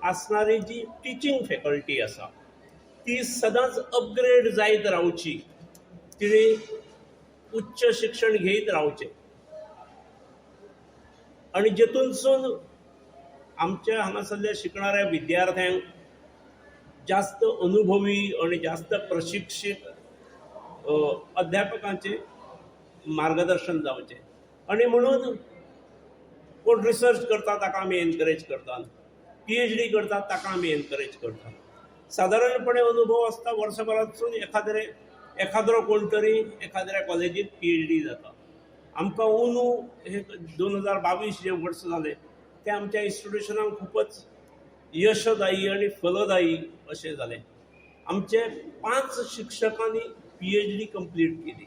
आसणारी जी teaching faculty आसा ती सदांच अपग्रेड जायत रावची, तिणें उच्च शिक्षण घेयत रावचें आनी जेतूनसून आमच्या हांगासरल्या शिकणाऱ्या विद्यार्थ्यांक जास्त अनुभवी आनी जास्त प्रशिक्षीत अध्यापकांचें मार्गदर्शन जावचें. आनी म्हणून कोण रिसर्च करता ताका आमी एनकरेज करतात, पीएचडी करतात ताका आमी एनकरेज करतात. सादारणपणे अनुभव आसता, वर्सभरांतसून एखाद्रे एखाद्रो कोण तरी एखाद्र्या कॉलेजींत पीएचडी जाता. आमकां अंदू हे 2022 जें वर्स जालें तें आमच्या इन्स्टिट्युशनाक खुबच यशदायी आनी फलदायी अशें जालें. आमचे पांच शिक्षकांनी पीएचडी कंप्लीट केली.